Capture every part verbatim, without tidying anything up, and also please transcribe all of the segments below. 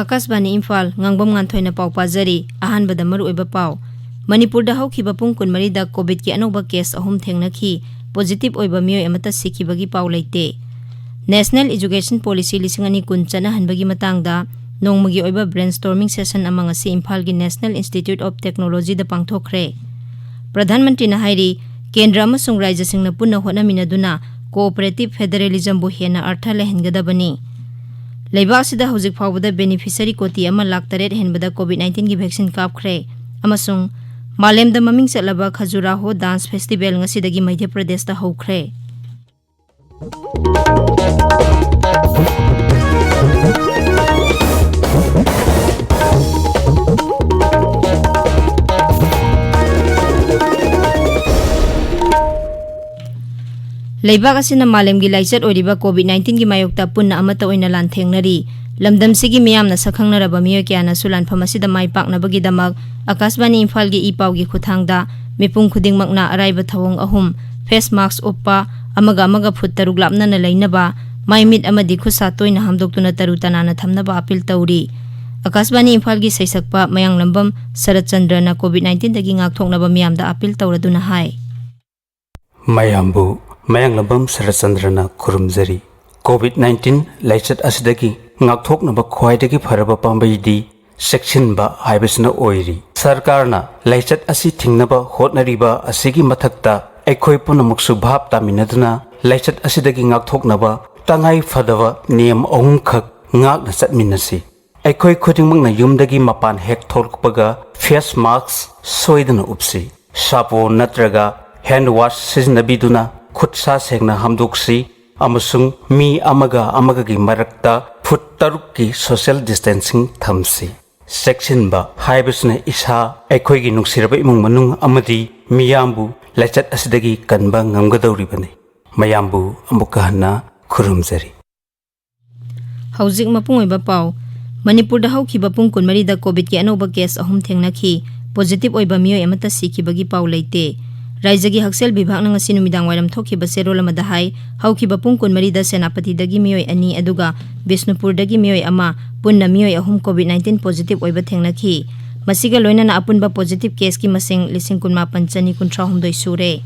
ꯑꯀꯥꯁꯕꯥꯅꯤ ꯏꯝꯐꯥꯜ, ꯉꯥꯡꯕꯝ ꯉꯥꯟꯊꯣꯏꯅ ꯄꯥꯎ ꯄꯥꯖꯔꯤ꯫ ꯑꯍꯥꯟꯕꯗ ꯃꯔꯨꯑꯣꯏꯕ ꯄꯥꯎ꯫ ꯃꯅꯤꯄꯨꯔꯗ ꯍꯧꯈꯤꯕ ꯄꯨꯡ ꯀꯨꯟꯃꯔꯤꯗ ꯀꯣꯚꯤꯗꯀꯤ ꯑꯅꯧꯕ ꯀꯦꯁ ꯑꯍꯨꯝ ꯊꯦꯡꯅꯈꯤ꯫ ꯄꯣꯖꯤꯇꯤꯚ ꯑꯣꯏꯕ ꯃꯤꯑꯣꯏ ꯑꯃꯠꯇ ꯁꯤꯈꯤꯕꯒꯤ ꯄꯥꯎ ꯂꯩꯇꯦ꯫ ꯅꯦꯁꯅꯦꯜ ꯏꯖꯨꯀꯦꯁꯟ ꯄꯣꯂꯤꯁꯤ ꯂꯤꯁꯤꯡ ꯑꯅꯤ ꯀꯨꯟ ꯆꯠꯅꯍꯟꯕꯒꯤ ꯃꯇꯥꯡꯗ ꯅꯣꯡꯃꯒꯤ ꯑꯣꯏꯕ ꯕ꯭ꯔꯦꯟꯁ꯭ꯇꯣꯔꯃꯤꯡ ꯁꯦꯁꯟ ꯑꯃ ꯉꯁꯤ ꯏꯝꯐꯥꯜꯒꯤ ꯅꯦꯁꯅꯦꯜ ꯏꯟꯁꯇꯤꯇ꯭ꯌꯨꯠ ꯑꯣꯐ ꯇꯦꯛꯅꯣꯂꯣꯖꯤꯗ ꯄꯥꯡꯊꯣꯛꯈ꯭ꯔꯦ꯫ ꯄ꯭ꯔꯙꯥꯟ ꯃꯟꯇ꯭ꯔꯤꯅ ꯍꯥꯏꯔꯤ, ꯀꯦꯟꯗ꯭ꯔ ꯑꯃꯁꯨꯡ ꯔꯥꯖ꯭ꯌꯁꯤꯡꯅ ꯄꯨꯟꯅ ꯍꯣꯠꯅꯃꯤꯟꯅꯗꯨꯅ ꯀꯣꯑꯣꯄꯔꯦꯇꯤꯚ ꯐꯦꯗꯔꯦꯂꯤꯖꯝꯕꯨ ꯍꯦꯟꯅ ꯑꯔꯊ ꯂꯩꯍꯟꯒꯗꯕꯅꯤ꯫ ꯂꯩꯕꯥꯛ ꯑꯁꯤꯗ ꯍꯧꯖꯤꯛ ꯐꯥꯎꯕꯗ ꯕꯦꯅꯤꯐꯤꯁꯔꯤ ꯀꯣꯇꯤ ꯑꯃ ꯂꯥꯈ ꯇꯔꯦꯠ ꯍꯦꯟꯕꯗ ꯀꯣꯚꯤꯗ ꯅꯥꯏꯟꯇꯤꯟꯒꯤ ꯚꯦꯛꯁꯤꯟ ꯀꯥꯞꯈ꯭ꯔꯦ꯫ ꯑꯃꯁꯨꯡ ꯃꯥꯂꯦꯝꯗ ꯃꯃꯤꯡ ꯆꯠꯂꯕ ꯈꯖꯨꯔꯥꯍꯣ ꯗꯥꯟꯁ ꯐꯦꯁꯇꯤꯚꯦꯜ ꯉꯁꯤꯗꯒꯤ ꯃꯙ꯭ꯌ ꯄ꯭ꯔꯗꯦꯁꯇ ꯍꯧꯈ꯭ꯔꯦ꯫ ꯂꯩꯕꯥꯛ ꯑꯁꯤꯅ ꯃꯥꯂꯦꯝꯒꯤ ꯂꯥꯏꯆꯠ ꯑꯣꯏꯔꯤꯕ ꯀꯣꯚꯤꯗ ꯅꯥꯏꯟꯇꯤꯟꯒꯤ ꯃꯥꯌꯣꯛꯇ ꯄꯨꯟꯅ ꯑꯃꯠꯇ ꯑꯣꯏꯅ ꯂꯥꯟꯊꯦꯡꯅꯔꯤ꯫ ꯂꯝꯗꯝꯁꯤꯒꯤ ꯃꯤꯌꯥꯝꯅ ꯁꯛꯈꯪꯅꯔꯕ ꯃꯤꯑꯣꯏ ꯀꯌꯥꯅꯁꯨ ꯂꯥꯟꯐꯝ ꯑꯁꯤꯗ ꯃꯥꯏ ꯄꯥꯛꯅꯕꯒꯤꯗꯃꯛ ꯑꯀꯥꯁꯕꯥꯅꯤ ꯏꯝꯐꯥꯜꯒꯤ ꯏ ꯄꯥꯎꯒꯤ ꯈꯨꯠꯊꯥꯡꯗ ꯃꯤꯄꯨꯝ ꯈꯨꯗꯤꯡꯃꯛꯅ ꯑꯔꯥꯏꯕ ꯊꯧꯑꯣꯡ ꯑꯍꯨꯝ, ꯐꯦꯁ ꯃꯥꯁꯛ ꯎꯞꯄ, ꯑꯃꯒ ꯑꯃꯒ ꯐꯨꯠ ꯇꯔꯨꯛ ꯂꯥꯞꯅꯅ ꯂꯩꯅꯕ, ꯃꯥꯏ ꯃꯤꯠ ꯑꯃꯗꯤ ꯈꯨꯠꯁꯥ ꯇꯣꯏꯅ ꯍꯥꯝꯗꯣꯛꯇꯨꯅ ꯇꯔꯨ ꯇꯅꯥꯟꯅ ꯊꯝꯅꯕ ꯑꯄꯤꯜ ꯇꯧꯔꯤ꯫ ꯑꯀꯥꯁꯕꯥꯅꯤ ꯏꯝꯐꯥꯜꯒꯤ ꯁꯩꯁꯛꯄ ꯃꯌꯥꯡꯂꯝꯕꯝ ꯁꯔꯠ ꯆꯟꯗ꯭ꯔꯅ ꯀꯣꯚꯤꯗ ꯅꯥꯏꯟꯇꯤꯟꯗꯒꯤ ꯉꯥꯛꯊꯣꯛꯅꯕ ꯃꯤꯌꯥꯝꯗ ꯑꯄꯤꯜ ꯇꯧꯔꯗꯨꯅ ꯍꯥꯏ꯫ ꯃꯌꯥꯝꯕꯨ ꯃꯌꯥꯡꯂꯝꯕꯝ ꯁꯔꯠ ꯆꯟꯗ꯭ꯔꯅ ꯈꯨꯔꯨꯝꯖꯔꯤ꯫ ꯀꯣꯚꯤꯗ ꯅꯥꯏꯟꯇꯤꯟ ꯂꯥꯏꯆꯠ ꯑꯁꯤꯗꯒꯤ ꯉꯥꯛꯊꯣꯛꯅꯕ ꯈ꯭ꯋꯥꯏꯗꯒꯤ ꯐꯔꯕ ꯄꯥꯝꯕꯩꯗꯤ ꯆꯦꯛꯁꯤꯟꯕ ꯍꯥꯏꯕꯁꯤꯅ ꯑꯣꯏꯔꯤ꯫ ꯁꯔꯀꯥꯔꯅ ꯂꯥꯏꯆꯠ ꯑꯁꯤ ꯊꯤꯡꯅꯕ ꯍꯣꯠꯅꯔꯤꯕ ꯑꯁꯤꯒꯤ ꯃꯊꯛꯇ ꯑꯩꯈꯣꯏ ꯄꯨꯝꯅꯃꯛꯁꯨ ꯚꯥꯞ ꯇꯥꯃꯤꯟꯅꯗꯨꯅ ꯂꯥꯏꯆꯠ ꯑꯁꯤꯗꯒꯤ ꯉꯥꯛꯊꯣꯛꯅꯕ ꯇꯉꯥꯏ ꯐꯗꯕ ꯅꯤꯌꯝ ꯑꯍꯨꯝꯈꯛ ꯉꯥꯛꯅ ꯆꯠꯃꯤꯟꯅꯁꯤ꯫ ꯑꯩꯈꯣꯏ ꯈꯨꯗꯤꯡꯃꯛꯅ ꯌꯨꯝꯗꯒꯤ ꯃꯄꯥꯟ ꯍꯦꯛ ꯊꯣꯛꯂꯛꯄꯒ ꯐꯦꯁ ꯃꯥꯁꯛ ꯁꯣꯏꯗꯅ ꯎꯞꯁꯤ꯫ ꯁꯥꯄꯣꯟ ꯅꯠꯇ꯭ꯔꯒ ꯍꯦꯟ ꯋꯥꯁ ꯁꯤꯖꯤꯟꯅꯕꯤꯗꯨꯅ ꯈꯨꯠ ꯁꯥ ꯁꯦꯡꯅ ꯍꯥꯝꯗꯣꯛꯁꯤ ꯑꯃꯁꯨꯡ ꯃꯤ ꯑꯃꯒ ꯑꯃꯒꯒꯤ ꯃꯔꯛꯇ ꯐꯨꯠ ꯇꯔꯨꯛꯀꯤ ꯁꯣꯁꯤꯌꯦꯜ ꯗꯤꯁꯇꯦꯟꯁꯤꯡ ꯊꯝꯁꯤ꯫ ꯆꯦꯛꯁꯤꯟꯕ ꯍꯥꯏꯕꯁꯤꯅ ꯏꯁꯥ, ꯑꯩꯈꯣꯏꯒꯤ ꯅꯨꯡꯁꯤꯔꯕ ꯏꯃꯨꯡ ꯃꯅꯨꯡ ꯑꯃꯗꯤ ꯃꯤꯌꯥꯝꯕꯨ ꯂꯥꯏꯆꯠ ꯑꯁꯤꯗꯒꯤ ꯀꯟꯕ ꯉꯝꯒꯗꯧꯔꯤꯕꯅꯤ꯫ ꯃꯌꯥꯝꯕꯨ ꯑꯃꯨꯛꯀ ꯍꯟꯅ ꯈꯨꯔꯨꯝꯖꯔꯤ꯫ ꯍꯧꯖꯤꯛ ꯃꯄꯨꯡ ꯑꯣꯏꯕ ꯄꯥꯎ꯫ ꯃꯅꯤꯄꯨꯔꯗ ꯍꯧꯈꯤꯕ ꯄꯨꯡ ꯀꯨꯟꯃꯔꯤꯗ ꯀꯣꯚꯤꯗꯀꯤ ꯑꯅꯧꯕ ꯀꯦꯁ ꯑꯍꯨꯝ ꯊꯦꯡꯅꯈꯤ꯫ ꯄꯣꯖꯤꯇꯤꯚ ꯑꯣꯏꯕ ꯃꯤꯑꯣꯏ ꯑꯃꯠꯇ ꯁꯤꯈꯤꯕꯒꯤ ꯄꯥꯎ ꯂꯩꯇꯦ꯫ ꯔꯥꯏꯖꯒꯤ ꯍꯛꯁꯦꯜ ꯕꯤꯚꯥꯒꯅ ꯉꯁꯤ ꯅꯨꯃꯤꯗꯥꯡ ꯋꯥꯏꯔꯝ ꯊꯣꯛꯈꯤꯕ ꯆꯦꯔꯣꯜ ꯑꯃꯗ ꯍꯥꯏ, ꯍꯧꯈꯤꯕ ꯄꯨꯡ ꯀꯨꯟꯃꯔꯤꯗ ꯁꯦꯅꯥꯄꯇꯤꯗꯒꯤ ꯃꯤꯑꯣꯏ ꯑꯅꯤ, ꯑꯗꯨꯒ ꯕꯤꯁꯅꯨꯄꯨꯔꯗꯒꯤ ꯃꯤꯑꯣꯏ ꯑꯃ, ꯄꯨꯟꯅ ꯃꯤꯑꯣꯏ ꯑꯍꯨꯝ COVID nineteen positive ꯑꯣꯏꯕ ꯊꯦꯡꯅꯈꯤ꯫ ꯃꯁꯤꯒ ꯂꯣꯏꯅꯅ ꯑꯄꯨꯟꯕ positive caseꯀꯤ ꯃꯁꯤꯡ ꯂꯤꯁꯤꯡ ꯀꯨꯟꯃꯥꯄꯟ ꯆꯅꯤ ꯀꯨꯟꯊ꯭ꯔꯥ ꯍꯨꯝꯗꯣꯏ ꯁꯨꯔꯦ꯫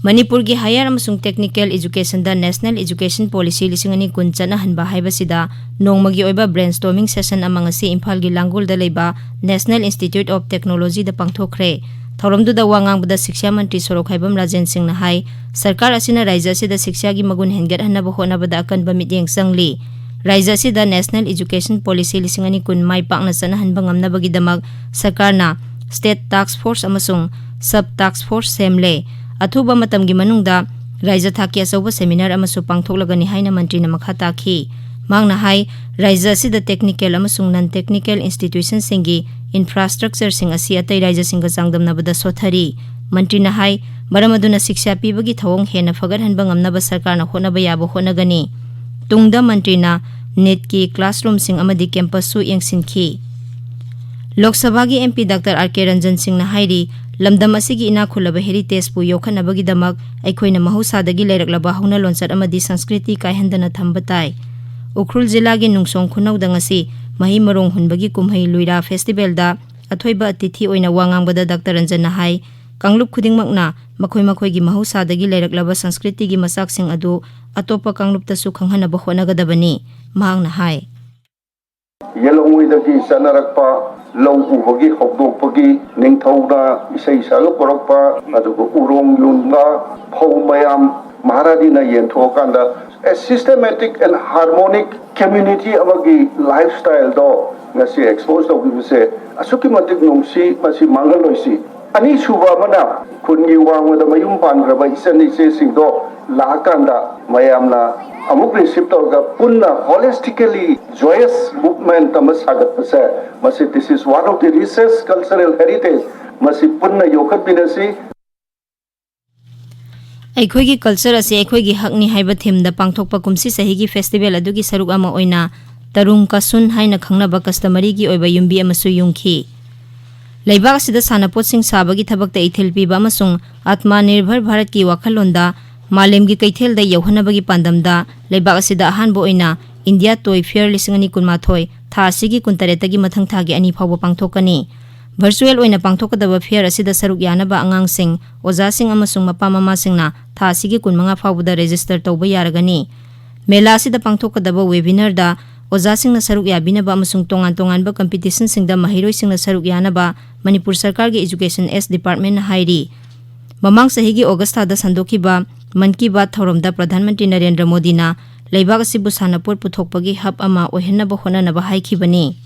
ꯃꯅꯤꯄꯨꯔꯒꯤ higher ꯑꯃꯁꯨꯡ technical educationꯗ National Education Policy ꯂꯤꯁꯤꯡ ꯑꯅꯤ ꯀꯨꯟ ꯆꯠꯅꯍꯟꯕ ꯍꯥꯏꯕꯁꯤꯗ ꯅꯣꯡꯃꯒꯤ ꯑꯣꯏꯕ brainstorming session ꯑꯃ ꯉꯁꯤ ꯏꯝꯐꯥꯜꯒꯤ ꯂꯥꯡꯒꯣꯜꯗ ꯂꯩꯕ National Institute of Technologyꯗ ꯄꯥꯡꯊꯣꯛꯈ꯭ꯔꯦ꯫ ꯊꯧꯔꯝꯗꯨꯗ ꯋꯥ ꯉꯥꯡꯕꯗ ꯁꯤꯛꯁꯥ ꯃꯟꯇ꯭ꯔꯤ ꯁꯣꯔꯣꯛꯈꯥꯏꯕꯝ ꯔꯥꯖꯦꯟ ꯁꯤꯡꯅ ꯍꯥꯏ, ꯁꯔꯀꯥꯔ ꯑꯁꯤꯅ ꯔꯥꯖ꯭ꯌ ꯑꯁꯤꯗ ꯁꯤꯛꯁꯥꯒꯤ ꯃꯒꯨꯟ ꯍꯦꯟꯒꯠꯍꯟꯅꯕ ꯍꯣꯠꯅꯕꯗ ꯑꯀꯟꯕ ꯃꯤꯠꯌꯦꯡ ꯆꯪꯂꯤ꯫ ꯔꯥꯖ꯭ꯌ ꯑꯁꯤꯗ National Education Policy ꯂꯤꯁꯤꯡ ꯑꯅꯤ ꯀꯨꯟ ꯃꯥꯏ ꯄꯥꯛꯅ ꯆꯠꯅꯍꯟꯕ ꯉꯝꯅꯕꯒꯤꯗꯃꯛ ꯁꯔꯀꯥꯔꯅ State Task Force ꯑꯃꯁꯨꯡ Sub Task Force ꯁꯦꯝꯂꯦ꯫ ꯑꯊꯨꯕ ꯃꯇꯝꯒꯤ ꯃꯅꯨꯡꯗ ꯔꯥꯖ꯭ꯌ ꯊꯥꯛꯀꯤ ꯑꯆꯧꯕ seminar ꯑꯃꯁꯨ ꯄꯥꯡꯊꯣꯛꯂꯒꯅꯤ ꯍꯥꯏꯅ ꯃꯟꯇ꯭ꯔꯤꯅ ꯃꯈꯥ ꯇꯥꯈꯤ꯫ ꯃꯍꯥꯛꯅ ꯍꯥꯏ, ꯔꯥꯖ꯭ꯌ ꯑꯁꯤꯗ technical ꯑꯃꯁꯨꯡ non technical institutionꯁꯤꯡꯒꯤ infrastructureꯁꯤꯡ ꯑꯁꯤ ꯑꯇꯩ ꯔꯥꯖ꯭ꯌꯁꯤꯡꯒ ꯆꯥꯡꯗꯝꯅꯕꯗ ꯁꯣꯠꯊꯔꯤ꯫ ꯃꯟꯇ꯭ꯔꯤꯅ ꯍꯥꯏ, ꯃꯔꯝ ꯑꯗꯨꯅ ꯁꯤꯛꯁꯥ ꯄꯤꯕꯒꯤ ꯊꯧꯑꯣꯡ ꯍꯦꯟꯅ ꯐꯒꯠꯍꯟꯕ ꯉꯝꯅꯕ ꯁꯔꯀꯥꯔꯅ ꯍꯣꯠꯅꯕ ꯌꯥꯕ ꯍꯣꯠꯅꯒꯅꯤ꯫ ꯇꯨꯡꯗ ꯃꯟꯇ꯭ꯔꯤꯅ NEETꯀꯤ classroomꯁꯤꯡ ꯑꯃꯗꯤ campusꯁꯨ ꯌꯦꯡꯁꯤꯟꯈꯤ꯫ ꯂꯣꯛ ꯁꯚꯥꯒꯤ MP Doctor R K Ranjan ꯁꯤꯡꯅ ꯍꯥꯏꯔꯤ, ꯂꯝꯗꯝ ꯑꯁꯤꯒꯤ ꯏꯅꯥꯛ ꯈꯨꯜꯂꯕ heritageꯄꯨ ꯌꯣꯛꯈꯠꯅꯕꯒꯤꯗꯃꯛ ꯑꯩꯈꯣꯏꯅ ꯃꯍꯧꯁꯥꯗꯒꯤ ꯂꯩꯔꯛꯂꯕ ꯍꯧꯅ ꯂꯣꯟꯆꯠ ꯑꯃꯗꯤ ꯁꯪꯁꯀ꯭ꯔꯤꯇꯤ ꯀꯥꯏꯍꯟꯗꯅ ꯊꯝꯕ ꯇꯥꯏ꯫ ꯎꯈ꯭ꯔꯨꯜ ꯖꯤꯂꯥꯒꯤ ꯅꯨꯡꯁꯣꯡ ꯈꯨꯅꯧꯗ ꯉꯁꯤ ꯃꯍꯩ ꯃꯔꯣꯡ ꯍꯨꯟꯕꯒꯤ ꯀꯨꯝꯍꯩ ꯂꯨꯏꯔꯥ festivalꯗ ꯑꯊꯣꯏꯕ ꯑꯇꯤꯊꯤ ꯑꯣꯏꯅ ꯋꯥ ꯉꯥꯡꯕꯗ Doctor ꯔꯟꯖꯟꯅ ꯍꯥꯏ, ꯀꯥꯡꯂꯨꯞ ꯈꯨꯗꯤꯡꯃꯛꯅ ꯃꯈꯣꯏ ꯃꯈꯣꯏꯒꯤ ꯃꯍꯧꯁꯥꯗꯒꯤ ꯂꯩꯔꯛꯂꯕ ꯁꯪꯁꯀ꯭ꯔꯤꯇꯤꯒꯤ ꯃꯆꯥꯛꯁꯤꯡ ꯑꯗꯨ ꯑꯇꯣꯞꯄ ꯀꯥꯡꯂꯨꯞꯇꯁꯨ ꯈꯪꯍꯟꯅꯕ ꯍꯣꯠꯅꯒꯗꯕꯅꯤ꯫ ꯃꯍꯥꯛꯅ ꯍꯥꯏ, ꯌꯦꯜꯍꯧꯉꯩꯗꯒꯤ ꯆꯠꯅꯔꯛꯄ ꯂꯧ ꯎꯕꯒꯤ ꯍꯧꯗꯣꯛꯄꯒꯤ ꯅꯤꯡꯊꯧꯅ ꯏꯁꯩ ꯁꯛꯑꯒ ꯄꯨꯔꯛꯄ, ꯑꯗꯨꯒ ꯎꯔꯣꯡ ꯌꯣꯟꯕ ꯐꯧ ꯃꯌꯥꯝ ꯃꯍꯥꯔꯥꯅꯤꯅ ꯌꯦꯟꯊꯣꯛꯑꯀꯥꯟꯗ a systematic and harmonic community ꯑꯃꯒꯤ lifestyleꯗꯣ ꯉꯁꯤ expose ꯇꯧꯈꯤꯕꯁꯦ ꯑꯁꯨꯛꯀꯤ ꯃꯇꯤꯛ ꯅꯨꯡꯁꯤ꯫ ꯃꯁꯤ ꯃꯥꯡꯍꯜꯂꯣꯏꯁꯤ꯫ ꯑꯅꯤꯁꯨꯕ ꯑꯃꯅ ꯈꯨꯟꯒꯤ ꯋꯥꯡꯃꯗ ꯃꯌꯨꯝ ꯄꯥꯟꯈ꯭ꯔꯕ ꯏꯆꯟ ꯏꯆꯦꯁꯤꯡꯗꯣ ꯂꯥꯛꯑꯀꯥꯟꯗ ꯃꯌꯥꯝꯅ ꯑꯃꯨꯛ receive ꯇꯧꯔꯒ ꯄꯨꯟꯅ holistically joyous movement ꯑꯃ ꯁꯥꯒꯠꯄꯁꯦ, ꯃꯁꯤ this is one of the richest cultural heritage꯫ ꯃꯁꯤ ꯄꯨꯟꯅ ꯌꯣꯛꯈꯠꯃꯤꯟꯅꯁꯤ꯫ ꯑꯩꯈꯣꯏꯒꯤ culture ꯑꯁꯤ ꯑꯩꯈꯣꯏꯒꯤ ꯍꯛꯅꯤ ꯍꯥꯏꯕ themeꯗ ꯄꯥꯡꯊꯣꯛꯄ ꯀꯨꯝꯁꯤ ꯆꯍꯤꯒꯤ festival ꯑꯗꯨꯒꯤ ꯁꯔꯨꯛ ꯑꯃ ꯑꯣꯏꯅ ꯇꯔꯨꯡ ꯀꯥꯁꯨꯟ ꯍꯥꯏꯅ ꯈꯪꯅꯕ customaryꯒꯤ ꯑꯣꯏꯕ ꯌꯨꯝꯕꯤ ꯑꯃꯁꯨ ꯌꯨꯡꯈꯤ꯫ ꯂꯩꯕꯥꯛ ꯑꯁꯤꯗ ꯁꯥꯟꯅꯄꯣꯠꯁꯤꯡ ꯁꯥꯕꯒꯤ ꯊꯕꯛꯇ ꯏꯊꯤꯜ ꯄꯤꯕ ꯑꯃꯁꯨꯡ ꯑꯠꯃꯥ ꯅꯤꯔꯚꯔ ꯚꯥꯔꯠꯀꯤ ꯋꯥꯈꯜꯂꯣꯟꯗ ꯃꯥꯂꯦꯝꯒꯤ ꯀꯩꯊꯦꯜꯗ ꯌꯧꯍꯟꯅꯕꯒꯤ ꯄꯥꯟꯗꯝꯗ ꯂꯩꯕꯥꯛ ꯑꯁꯤꯗ ꯑꯍꯥꯟꯕ ꯑꯣꯏꯅ ꯏꯟꯗꯤꯌꯥ ꯇꯣꯏ ꯐꯤꯌꯔ ꯂꯤꯁꯤꯡ ꯑꯅꯤ ꯀꯨꯟꯃꯥꯊꯣꯏ ꯊꯥ ꯑꯁꯤꯒꯤ ꯀꯨꯟꯇꯔꯦꯠꯇꯒꯤ ꯃꯊꯪ ꯊꯥꯒꯤ ꯑꯅꯤ ꯐꯥꯎꯕ ꯄꯥꯡꯊꯣꯛꯀꯅꯤ꯫ ꯚꯔꯆꯨꯋꯦꯜ ꯑꯣꯏꯅ ꯄꯥꯡꯊꯣꯛꯀꯗꯕ ꯐꯤꯌꯔ ꯑꯁꯤꯗ ꯁꯔꯨꯛ ꯌꯥꯅꯕ ꯑꯉꯥꯡꯁꯤꯡ, ꯑꯣꯖꯥꯁꯤꯡ ꯑꯃꯁꯨꯡ ꯃꯄꯥ ꯃꯃꯥꯁꯤꯡꯅ ꯊꯥ ꯑꯁꯤꯒꯤ ꯀꯨꯟꯃꯉꯥ ꯐꯥꯎꯕꯗ ꯔꯦꯖꯤꯁꯇꯔ ꯇꯧꯕ ꯌꯥꯔꯒꯅꯤ꯫ ꯃꯦꯂꯥ ꯑꯁꯤꯗ ꯄꯥꯡꯊꯣꯛꯀꯗꯕ ꯋꯦꯕꯤꯅꯔꯗ ꯑꯣꯖꯥꯁꯤꯡꯅ ꯁꯔꯨꯛ ꯌꯥꯕꯤꯅꯕ ꯑꯃꯁꯨꯡ ꯇꯣꯉꯥꯟ ꯇꯣꯉꯥꯟꯕ ꯀꯝꯄꯤꯇꯤꯁꯟꯁꯤꯡꯗ ꯃꯍꯩꯔꯣꯏꯁꯤꯡꯅ ꯁꯔꯨꯛ ꯌꯥꯅꯕ ꯃꯅꯤꯄꯨꯔ ꯁꯔꯀꯥꯔꯒꯤ ꯏꯖꯨꯀꯦꯁꯟ ꯑꯦꯁ ꯗꯤꯄꯥꯔꯠꯃꯦꯟꯅ ꯍꯥꯏꯔꯤ꯫ ꯃꯃꯥꯡ ꯆꯍꯤꯒꯤ ꯑꯣꯒꯁ ꯊꯥꯗ ꯁꯟꯗꯣꯛꯈꯤꯕ ꯃꯟ ꯀꯤ ꯕꯥꯠ ꯊꯧꯔꯝꯗ ꯄ꯭ꯔꯙꯥꯟ ꯃꯟꯇ꯭ꯔꯤ ꯅꯔꯦꯟꯗ꯭ꯔ ꯃꯣꯗꯤꯅ ꯂꯩꯕꯥꯛ ꯑꯁꯤꯕꯨ ꯁꯥꯟꯅꯄꯣꯠ ꯄꯨꯊꯣꯛꯄꯒꯤ ꯍꯕ ꯑꯃ ꯑꯣꯏꯍꯟꯅꯕ ꯍꯣꯠꯅꯅꯕ ꯍꯥꯏꯈꯤꯕꯅꯤ꯫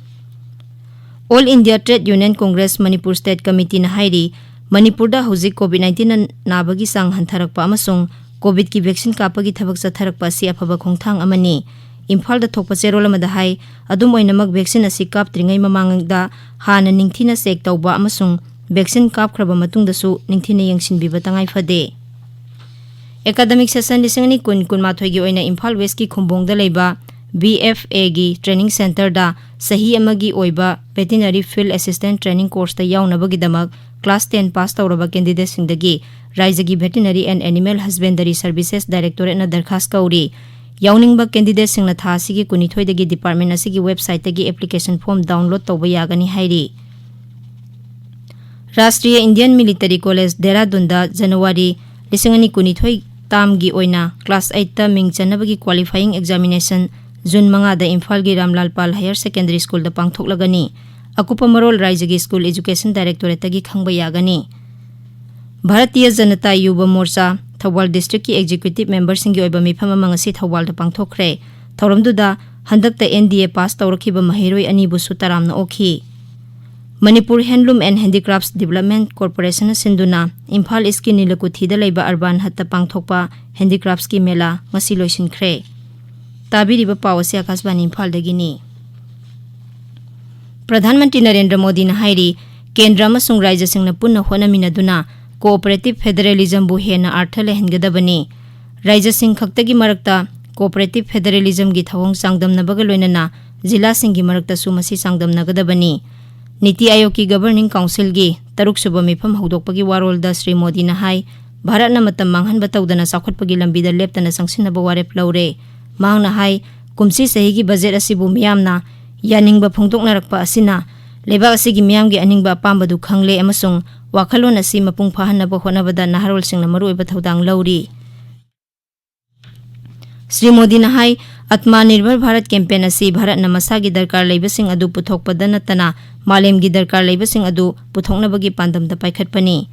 All India trade union congress Manipur state ꯀꯃꯤꯇꯤꯅ ꯍꯥꯏꯔꯤ, ꯃꯅꯤꯄꯨꯔꯗ ꯍꯧꯖꯤꯛ ꯀꯣꯚꯤꯗ ꯅꯥꯏꯟꯇꯤꯟꯅ ꯅꯥꯕꯒꯤ ꯆꯥꯡ ꯍꯟꯊꯔꯛꯄ ꯑꯃꯁꯨꯡ ꯀꯣꯚꯤꯗꯀꯤ ꯚꯦꯛꯁꯤꯟ ꯀꯥꯞꯄꯒꯤ ꯊꯕꯛ ꯆꯠꯊꯔꯛꯄ ꯑꯁꯤ ꯑꯐꯕ ꯈꯣꯡꯊꯥꯡ ꯑꯃꯅꯤ꯫ ꯏꯝꯐꯥꯜꯗ ꯊꯣꯛꯄ ꯆꯦꯔꯣꯜ ꯑꯃꯗ ꯍꯥꯏ, ꯑꯗꯨꯝ ꯑꯣꯏꯅꯃꯛ ꯚꯦꯛꯁꯤꯟ ꯑꯁꯤ ꯀꯥꯞꯇ꯭ꯔꯤꯉꯩ ꯃꯃꯥꯡꯗ ꯍꯥꯟꯅ ꯅꯤꯡꯊꯤꯅ ꯆꯦꯛ ꯇꯧꯕ ꯑꯃꯁꯨꯡ ꯚꯦꯛꯁꯤꯟ ꯀꯥꯞꯈ꯭ꯔꯕ ꯃꯇꯨꯡꯗꯁꯨ ꯅꯤꯡꯊꯤꯅ ꯌꯦꯡꯁꯤꯟꯕꯤꯕ ꯇꯉꯥꯏ ꯐꯗꯦ꯫ ꯑꯦꯀꯥꯗꯃꯤꯛ ꯁꯦꯁꯟ ꯂꯤꯁꯤꯡ ꯑꯅꯤ ꯀꯨꯟ ꯀꯨꯟꯃꯥꯊꯣꯏꯒꯤ ꯑꯣꯏꯅ ꯏꯝꯐꯥꯜ ꯋꯦꯁꯀꯤ ꯈꯨꯝꯕꯣꯡꯗ ꯂꯩꯕ ꯕꯤ ꯑꯦꯐ ꯑꯦꯒꯤ ꯇ꯭ꯔꯦꯅꯤꯡ ꯁꯦꯟꯇꯔꯗ ꯆꯍꯤ ꯑꯃꯒꯤ ꯑꯣꯏꯕ ꯚꯦꯇꯤꯅꯔꯤ ꯐꯤꯜꯗ ꯑꯦꯁꯤꯁꯇꯦꯟꯠ ꯇ꯭ꯔꯦꯅꯤꯡ ꯀꯣꯔꯁꯇ ꯌꯥꯎꯅꯕꯒꯤꯗꯃꯛ ꯀ꯭ꯂꯥꯁ ꯇꯦꯟ ꯄꯥꯁ ꯇꯧꯔꯕ ꯀꯦꯟꯗꯤꯗꯦꯠꯁꯤꯡꯗꯒꯤ ꯔꯥꯏꯖꯒꯤ veterinary and animal husbandry services ꯗꯥꯏꯔꯦꯛꯇꯣꯔꯦꯠꯅ ꯗꯔꯈꯥꯁ ꯀꯧꯔꯤ꯫ ꯌꯥꯎꯅꯤꯡꯕ ꯀꯦꯟꯗꯤꯗꯦꯠꯁꯤꯡꯅ ꯊꯥ ꯑꯁꯤꯒꯤ ꯀꯨꯟꯅꯤꯊꯣꯏꯗꯒꯤ ꯗꯤꯄꯥꯔꯠꯃꯦꯟ ꯑꯁꯤꯒꯤ ꯋꯦꯕꯁꯥꯏꯠꯇꯒꯤ ꯑꯦꯄ꯭ꯂꯤꯀꯦꯁꯟ ꯐꯣꯔꯝ ꯗꯥꯎꯟꯂꯣꯗ ꯇꯧꯕ ꯌꯥꯒꯅꯤ ꯍꯥꯏꯔꯤ꯫ ꯔꯥꯁꯇ꯭ꯔꯤꯌꯥ ꯏꯟꯗꯤꯌꯟ ꯃꯤꯂꯤꯇꯔꯤ ꯀꯣꯂꯦꯖ ꯗꯦꯔꯥꯗꯨꯟꯗ ꯖꯅꯋꯥꯔꯤ ꯂꯤꯁꯤꯡ ꯑꯅꯤ ꯀꯨꯟꯅꯤꯊꯣꯏ ꯇꯥꯝꯒꯤ ꯑꯣꯏꯅ ꯀ꯭ꯂꯥꯁ ꯑꯩꯠꯇ ꯃꯤꯡ ꯆꯟꯅꯕꯒꯤ ꯀ꯭ꯋꯥꯂꯤꯐꯥꯏꯌꯤꯡ ꯑꯦꯛꯖꯥꯃꯤꯅꯦꯁꯟ ꯖꯨꯟ ꯃꯉꯥꯗ ꯏꯝꯐꯥꯜꯒꯤ ꯔꯥꯝꯂꯥꯜ ꯄꯥꯜ ꯍꯥꯌꯔ ꯁꯦꯀꯦꯟꯗꯔꯤ ꯁ꯭ꯀꯨꯜꯗ ꯄꯥꯡꯊꯣꯛꯂꯒꯅꯤ꯫ ꯑꯀꯨꯞꯄ ꯃꯔꯣꯜ ꯔꯥꯏꯖꯒꯤ ꯁ꯭ꯀꯨꯜ ꯑꯦꯖꯨꯀꯦꯁꯟ ꯗꯥꯏꯔꯦꯛꯇꯣꯔꯦꯠꯇꯒꯤ ꯈꯪꯕ ꯌꯥꯒꯅꯤ꯫ ꯚꯥꯔꯇꯤꯌ ꯖꯅꯇꯥ ꯌꯨꯕ ꯃꯣꯔꯆꯥ ꯊꯧꯕꯥꯜ ꯗꯤꯁꯇ꯭ꯔꯤꯛꯀꯤ ꯑꯦꯛꯖꯤꯀ꯭ꯌꯨꯇꯤꯚ ꯃꯦꯝꯕꯔꯁꯤꯡꯒꯤ ꯑꯣꯏꯕ ꯃꯤꯐꯝ ꯑꯃ ꯉꯁꯤ ꯊꯧꯕꯥꯜꯗ ꯄꯥꯡꯊꯣꯛꯈ꯭ꯔꯦ꯫ ꯊꯧꯔꯝꯗꯨꯗ ꯍꯟꯗꯛꯇ ꯑꯦꯟ ꯗꯤ ꯑꯦ ꯄꯥꯁ ꯇꯧꯔꯛꯈꯤꯕ ꯃꯍꯩꯔꯣꯏ ꯑꯅꯤꯕꯨꯁꯨ ꯇꯔꯥꯝꯅ ꯑꯣꯛꯈꯤ꯫ ꯃꯅꯤꯄꯨꯔ ꯍꯦꯟꯂꯨꯝ ꯑꯦꯟ ꯍꯦꯟꯗꯤꯀ꯭ꯔꯥꯐꯠꯁ ꯗꯤꯕꯂꯞꯃꯦꯟ ꯀꯣꯔꯄꯣꯔꯦꯁꯟꯅ ꯁꯤꯟꯗꯨꯅ ꯏꯝꯐꯥꯜ ꯏꯁꯀꯤ ꯅꯤꯂꯀꯨꯊꯤꯗ ꯂꯩꯕ ꯑꯔꯕꯥꯟ ꯍꯠꯇ ꯄꯥꯡꯊꯣꯛꯄ ꯍꯦꯟꯗꯤꯀ꯭ꯔꯥꯐꯠꯁꯀꯤ ꯃꯦꯂꯥ ꯉꯁꯤ ꯂꯣꯏꯁꯤꯟꯈ꯭ꯔꯦ꯫ ꯇꯥꯕꯤꯔꯤꯕ ꯄꯥꯎ ꯑꯁꯤ ꯑꯀꯥꯁꯕꯥꯅꯤ ꯏꯝꯐꯥꯜꯗꯒꯤꯅꯤ꯫ ꯄ꯭ꯔꯙꯥꯟ ꯃꯟꯇ꯭ꯔꯤ ꯅꯔꯦꯟꯗ꯭ꯔ ꯃꯣꯗꯤꯅ ꯍꯥꯏꯔꯤ, ꯀꯦꯟꯗ꯭ꯔ ꯑꯃꯁꯨꯡ ꯔꯥꯏꯖ꯭ꯌꯁꯤꯡꯅ ꯄꯨꯟꯅ ꯍꯣꯠꯅꯃꯤꯟꯅꯗꯨꯅ ꯀꯣꯑꯣꯄꯔꯦꯇꯤꯚ ꯐꯦꯗꯔꯦꯂꯤꯖꯝꯕꯨ ꯍꯦꯟꯅ ꯑꯔꯊ ꯂꯩꯍꯟꯒꯗꯕꯅꯤ꯫ ꯔꯥꯏꯖ꯭ꯌꯁꯤꯡ ꯈꯛꯇꯒꯤ ꯃꯔꯛꯇ ꯀꯣꯑꯣꯄꯔꯦꯇꯤꯚ ꯐꯦꯗꯔꯦꯂꯤꯖꯝꯒꯤ ꯊꯧꯑꯣꯡ ꯆꯥꯡꯗꯝꯅꯕꯒ ꯂꯣꯏꯅꯅ ꯖꯤꯂꯥꯁꯤꯡꯒꯤ ꯃꯔꯛꯇꯁꯨ ꯃꯁꯤ ꯆꯥꯡꯗꯝꯅꯒꯗꯕꯅꯤ꯫ ꯅꯤꯇꯤ ꯑꯥꯌꯣꯒꯀꯤ ꯒꯕꯔꯅꯤꯡ ꯀꯥꯎꯟꯁꯤꯜꯒꯤ ꯇꯔꯨꯛꯁꯨꯕ ꯃꯤꯐꯝ ꯍꯧꯗꯣꯛꯄꯒꯤ ꯋꯥꯔꯣꯜꯗ ꯁ꯭ꯔꯤ ꯃꯣꯗꯤꯅ ꯍꯥꯏ, ꯚꯥꯔꯠꯅ ꯃꯇꯝ ꯃꯥꯡꯍꯟꯕ ꯇꯧꯗꯅ ꯆꯥꯎꯈꯠꯄꯒꯤ ꯂꯝꯕꯤꯗ ꯂꯦꯞꯇꯅ ꯆꯪꯁꯤꯟꯅꯕ ꯋꯥꯔꯦꯞ ꯂꯧꯔꯦ꯫ ꯃꯍꯥꯛꯅ ꯍꯥꯏ, ꯀꯨꯝꯁꯤ ꯆꯍꯤꯒꯤ ꯕꯖꯦꯠ ꯑꯁꯤꯕꯨ ꯃꯤꯌꯥꯝꯅ ꯌꯥꯅꯤꯡꯕ ꯐꯣꯡꯗꯣꯛꯅꯔꯛꯄ ꯑꯁꯤꯅ ꯂꯩꯕꯥꯛ ꯑꯁꯤꯒꯤ ꯃꯤꯌꯥꯝꯒꯤ ꯑꯅꯤꯡꯕ ꯑꯄꯥꯝꯕꯗꯨ ꯈꯪꯂꯦ ꯑꯃꯁꯨꯡ ꯋꯥꯈꯜꯂꯣꯟ ꯑꯁꯤ ꯃꯄꯨꯡ ꯐꯥꯍꯟꯅꯕ ꯍꯣꯠꯅꯕꯗ ꯅꯍꯥꯔꯣꯜꯁꯤꯡꯅ ꯃꯔꯨꯑꯣꯏꯕ ꯊꯧꯗꯥꯡ ꯂꯧꯔꯤ꯫ ꯁ꯭ꯔꯤ ꯃꯣꯗꯤꯅ ꯍꯥꯏ, ꯑꯠꯃꯥ ꯅꯤꯔꯚꯔ ꯚꯥꯔꯠ ꯀꯦꯝꯄꯦꯟ ꯑꯁꯤ ꯚꯥꯔꯠꯅ ꯃꯁꯥꯒꯤ ꯗꯔꯀꯥꯔ ꯂꯩꯕꯁꯤꯡ ꯑꯗꯨ ꯄꯨꯊꯣꯛꯄꯗ ꯅꯠꯇꯅ ꯃꯥꯂꯦꯝꯒꯤ ꯗꯔꯀꯥꯔ ꯂꯩꯕꯁꯤꯡ ꯑꯗꯨ ꯄꯨꯊꯣꯛꯅꯕꯒꯤ ꯄꯥꯟꯗꯝꯗ ꯄꯥꯏꯈꯠꯄꯅꯤ꯫